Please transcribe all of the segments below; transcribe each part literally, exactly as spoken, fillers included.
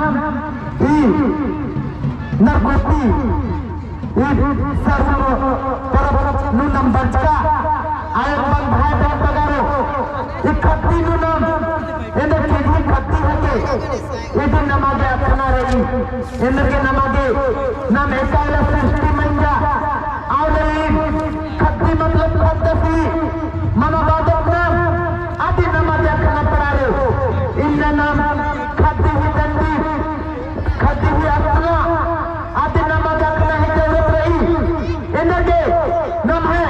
ई नरगुट्टी, ई सरसो परब नू नम बरचका, आयम बंग भाई बहन बगरो, ई खद्दी नू नम, एन्देर केजी खद्दी हके, इदिन नमा गे अख़ना रई, एन्देर गे नमा गे, नम एका एला सृष्टि मंजा, आउर ई खद्दी मतलब खद्दसी, मना बादत नम, अदिन नमा गे अख़ना पड़ारो, इन्ना नम खद्दी ही डंडी, खद्दी ही असना, अदिन नमा गे अख़ना ही जरूरत रई। एन्देर गे नम्है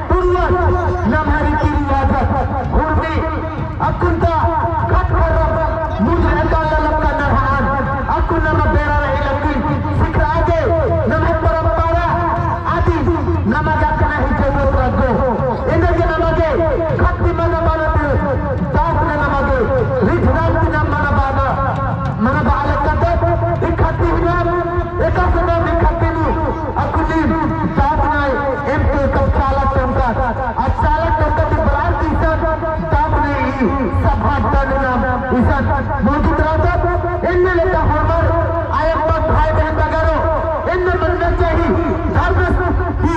पूर्वज, नम्है रीति रिवाजत, हुरमी, अक्कुन ता खत खर्रम, मुंज एकाला लक्का नरहान, अक्कुन नमा बेड़ा रई लक्की, सिखरआ गे, नम्है परंपरा, अदिन नमा गे अख़ना ही जरूरत रई गो। एन्देर गे नमा गे खद्दी मना बाना ती, दास ने नमा गे, रिझ राम ती नम मना बाना, मना बालक कतत, ई खद्दी ही नाम, एकासे नाम ई खद्दी नू, अक्कुन नीम दास नाय, एम तो कब चाला टोंका, आ चाला टोंका ती बरार की इसन, दास नाय ई सभा अड्डा नू नाम, इसन मौजूद रहतत, एन्ने लेखा होरमर, आयम बंग भाई बहन बगरो, एन्ने मन्ना चाही, धर्म ही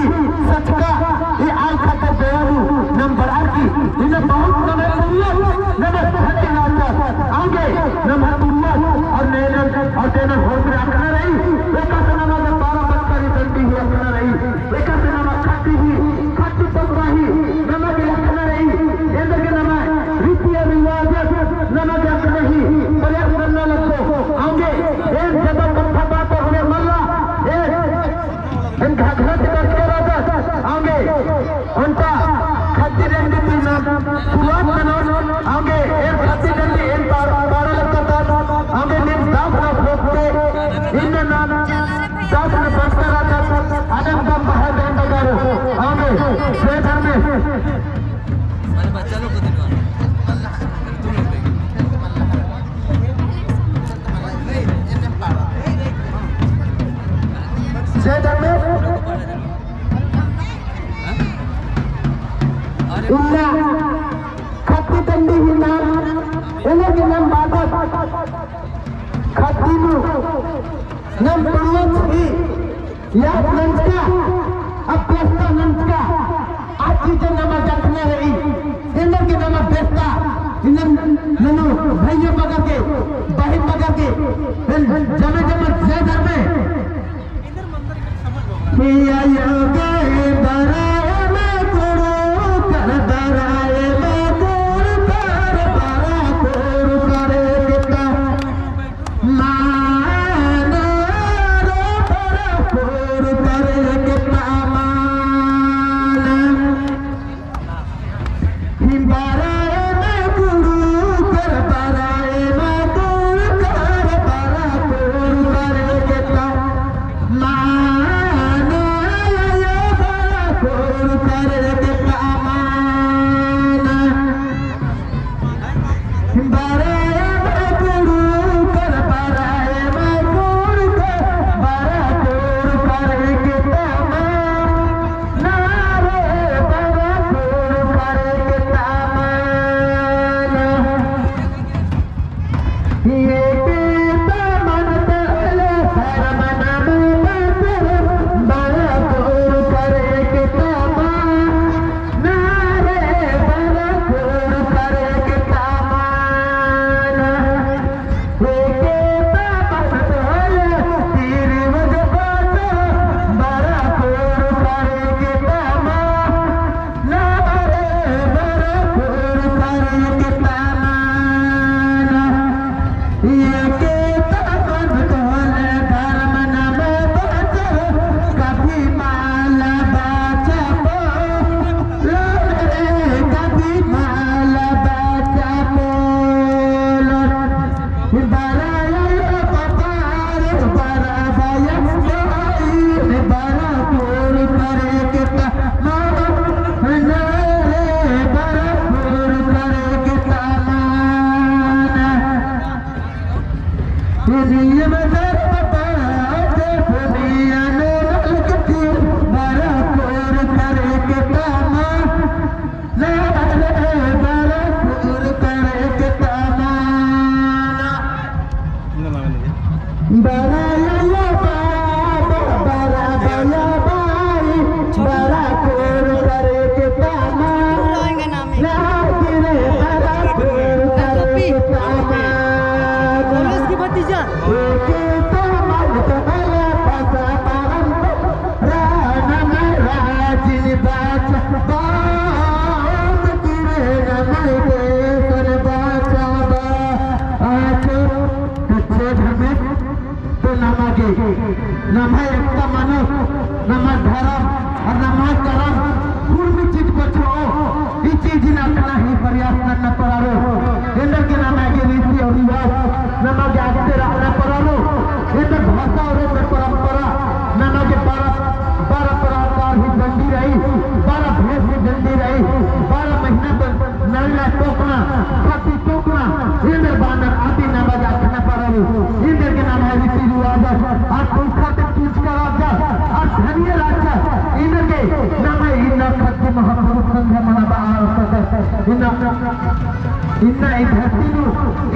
सचका, ई आल खद्दर बेड़ा नू, नम बरार की, इन्ना बहुत नम्है पूर्वज, नम्है धन्यवाद, आगे नम्है पूर्वज और नैनन और तेनन होरमर अख़ना रई, एकासे नमा गे बारह बरचका री डंडी ही अख़ना रई, एकासे नमा खद्दी ही, खद्दी पकड़ा ही, नमा गे अख़ना रई, एन्देर गे नमा रीति रिवाज, नमा गे अख़ना ही, प्रयास नन्ना लग्गो, आगे, एन जब कत्था बात होने मल्ला, ए, एन घाघरा ती बरचका रअदत, आगे, ओन्टा खद्दी डंडी ती नाम शुरुआत ननोन, आगे एन खद्दी डंडी एन पाड़-, पाड़ा लक्कदत, आगे नीम दास ना फोकते, इन्ना नाम दास ना बरचका रअदत, आदम दम बहाय दम बगारो, आगे जय धर्मेस। जय धर्मेस। इन्ना खद्दी डंडी ही नाम, एन्ने गे नाम बादत खद्दी नू नाम पूर्वज ही याद नंजका, अभ्यस्ता नंजका, आ चीजन नमा गे अख़ना रई, एन्देर गे नमा बेस्ता, इन्ना ननू भैया बगर गे, बहिन बगर गे, एन जमे जमे जय धर्मे। नना परारो, एन्देरगे नमा गे रीति और रिवाज, नमा गे आगे रअना परारो, एन्देर भाषा और एन्देर परंपरा, नमा गे बारह, बारह प्रकार ही डंडी रई, बारह भेष ही डंडी रई, बारह महीना तक नलना टोकना, छाती टोकना, एन्देर बानर आदि नमा गे अख़ना परारो, एन्देरगे नमा रीति रिवाज, और पुरखा ती पूछ कराचा, और धनिया रहचा, एन्देरगे नमा इन्ना खद्दी महापुरुष संध्या मनाबआ लगदत, इन्ना इन्ना ई धरती नू,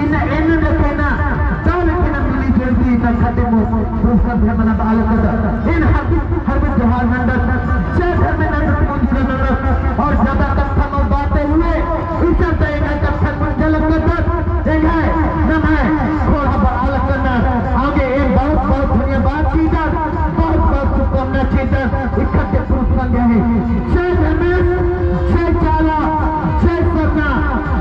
इन्ना एन्ने लेखा इन्ना, दव लेखा इन्ना मिली जुली इन्ना खद्दी मो-, पुरुष संध्या मनाबआ लगदत। एन हार्दिक हार्दिक जोहार नंदत।